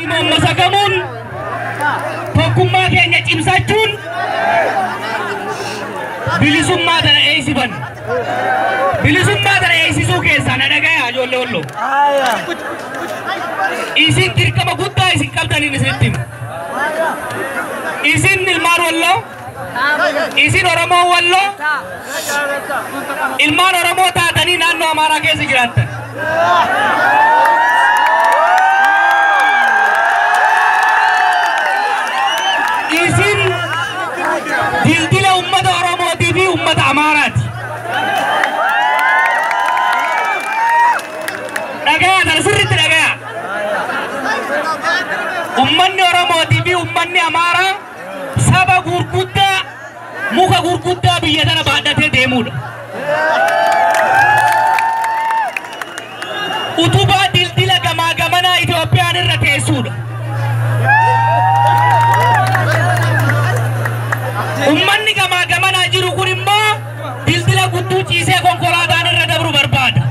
Masakamuun tokkummaa keenya cimsachuun bilisummaa tana eeysiban. Bilisummaa tana eeysisuu keessaa na dhagaya, ijoollee Walloo. Isin dirqama guddaa isin qabdaniin isinitti hima. Isin ilmaan Walloo, isin Oromoo Walloo, ilmaan Oromoo taatanii naannoo Amaaraa keessa jiraattan. Isin dildila ummata Oromootii fi ummata Amaaraati. Dhagaya, tana sirriitti dhagaya. Ummanni Oromootii fi ummanni Amaaraa saba gurguddaa, muka gurguddaa biyya tana baadhatee deemudha. Utubaa dildila gamaa gamanaa Itoophiyaan irra teessuudha. Ummanni gamaa gamanaa jiru kun immoo dildila gudduu ciisee konkolaataan irra dabru barbaada.